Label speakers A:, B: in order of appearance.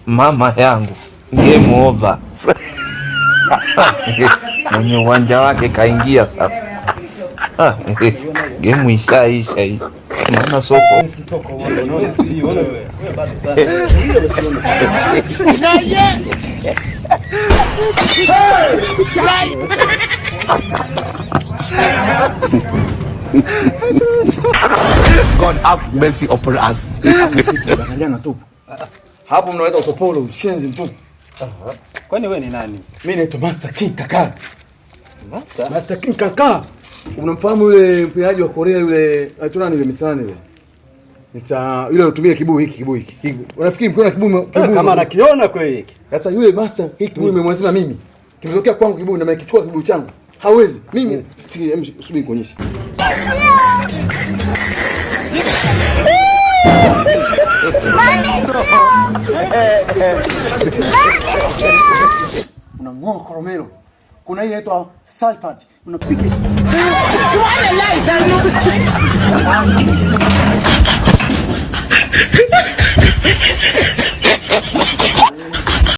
A: Mama yangu, game over. Mwenye uwanja wake kaingia sasa. Game ishaisha hii. Maana soko
B: God have mercy upon us.
C: Hapo mnaweza utopolo ushenzi mtupu.
D: Kwani wewe ni nani?
C: Mimi naitwa Master King Kaka.
D: Master?
C: Master King Kaka. Unamfahamu yule mpigaji wa Korea yule anaitwa nani yule mitaani yule? Mita yule anatumia kibuyu hiki kibuyu hiki. Unafikiri mkiona kibuyu kibuyu
D: kama anakiona kweli hiki.
C: Sasa yule master hiki kibuyu nimemwazima mimi. Kimetokea kwangu kibuyu na nimekichukua kibuyu changu. Hawezi. Mimi subiri nikuonyeshe. Unang'oa koromelo. Kuna hii inaitwa sulfate. Unapiga.